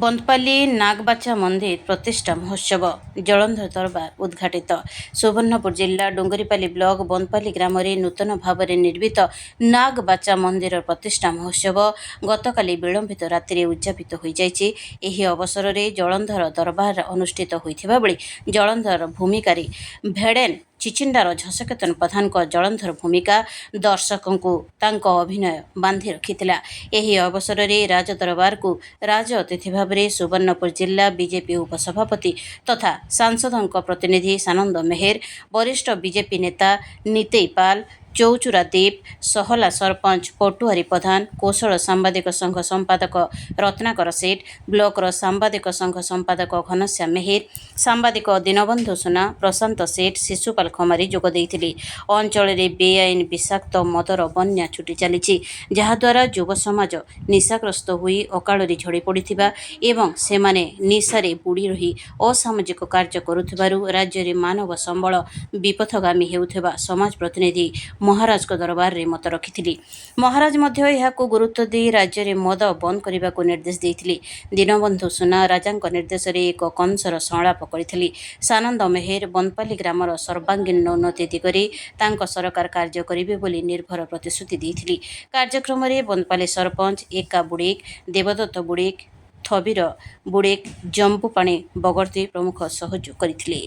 ବନ୍ଦପାଲି ନାଗବାଚା ମନ୍ଦିର ପ୍ରତିଷ୍ଠା ମହୋତ୍ସବ ଜଳନ୍ଧର ଦରବାର ଉଦ୍ଘାଟିତ। ସୁବର୍ଣ୍ଣପୁର ଜିଲ୍ଲା ଡୁଙ୍ଗରିପାଲି ବ୍ଲକ ବନ୍ଦପାଲି ଗ୍ରାମରେ ନୂତନ ଭାବରେ ନିର୍ମିତ ନାଗବାଚା ମନ୍ଦିର ପ୍ରତିଷ୍ଠା ମହୋତ୍ସବ ଗତକାଲି ବିଳମ୍ବିତ ରାତିରେ ଉଦଯାପିତ ହୋଇଯାଇଛି। ଏହି ଅବସରରେ ଜଳନ୍ଧର ଦରବାର ଅନୁଷ୍ଠିତ ହୋଇଥିବା ବେଳେ ଜଳନ୍ଧର ଭୂମିକାରେ ଭେଡ଼େନ ଚିଚିଣ୍ଡାର ଝସକେତନ ପ୍ରଧାନଙ୍କ ଜଳନ୍ଧର ଭୂମିକା ଦର୍ଶକଙ୍କୁ ତାଙ୍କ ଅଭିନୟ ବାନ୍ଧି ରଖିଥିଲା। ଏହି ଅବସରରେ ରାଜ ଦରବାରକୁ ରାଜ ଅତିଥି ଭାବରେ ସୁବର୍ଣ୍ଣପୁର ଜିଲ୍ଲା ବିଜେପି ଉପସଭାପତି ତଥା ସାଂସଦଙ୍କ ପ୍ରତିନିଧି ସାନନ୍ଦ ମେହେର, ବରିଷ୍ଠ ବିଜେପି ନେତା ନିତେଇ ପାଲ, ଚଉଚୁରା ଦୀପ, ସହଲା ସରପଞ୍ଚ ପଟୁଆରୀ ପ୍ରଧାନ, କୋଶଳ ସାମ୍ବାଦିକ ସଂଘ ସମ୍ପାଦକ ରତ୍ନାକର ସେଠ, ବ୍ଲକର ସାମ୍ବାଦିକ ସଂଘ ସମ୍ପାଦକ ଘନଶ୍ୟାମ ମେହେର, ସାମ୍ବାଦିକ ଦୀନବନ୍ଧୁ ସୁନା, ପ୍ରଶାନ୍ତ ସେଠ, ଶିଶୁପାଲ ଖମାରୀ ଯୋଗ ଦେଇଥିଲେ। ଅଞ୍ଚଳରେ ବେଆଇନ ବିଷାକ୍ତ ମଦର ବନ୍ୟା ଛୁଟି ଚାଲିଛି, ଯାହାଦ୍ୱାରା ଯୁବ ସମାଜ ନିଶାଗ୍ରସ୍ତ ହୋଇ ଅକାଳରେ ଝଡ଼ି ପଡ଼ିଥିବା ଏବଂ ସେମାନେ ନିଶାରେ ବୁଡ଼ି ରହି ଅସାମାଜିକ କାର୍ଯ୍ୟ କରୁଥିବାରୁ ରାଜ୍ୟରେ ମାନବ ସମ୍ବଳ ବିପଥଗାମୀ ହେଉଥିବା ସମାଜ ପ୍ରତିନିଧି ମହାରାଜଙ୍କ ଦରବାରରେ ମତ ରଖିଥିଲେ। ମହାରାଜ ମଧ୍ୟ ଏହାକୁ ଗୁରୁତ୍ୱ ଦେଇ ରାଜ୍ୟରେ ମଦ ବନ୍ଦ କରିବାକୁ ନିର୍ଦ୍ଦେଶ ଦେଇଥିଲେ। ଦୀନବନ୍ଧୁ ସୁନା ରାଜାଙ୍କ ନିର୍ଦ୍ଦେଶରେ ଏକ କଂସର ସଂଳାପ କରିଥିଲେ। ସାନନ୍ଦ ମେହେର ବନ୍ଦପାଲି ଗ୍ରାମର ସର୍ବାଙ୍ଗୀନ ଉନ୍ନତି ଦିଗରେ ତାଙ୍କ ସରକାର କାର୍ଯ୍ୟ କରିବେ ବୋଲି ନିର୍ଭର ପ୍ରତିଶ୍ରୁତି ଦେଇଥିଲେ। କାର୍ଯ୍ୟକ୍ରମରେ ବନ୍ଦପାଲି ସରପଞ୍ଚ ଏକା ବୁଡ଼େକ, ଦେବଦତ୍ତ ବୁଡ଼େକ, ଥବିର ବୁଡ଼େକ, ଜମ୍ବୁପାଣି ବଗର୍ତ୍ତି ପ୍ରମୁଖ ସହଯୋଗ କରିଥିଲେ।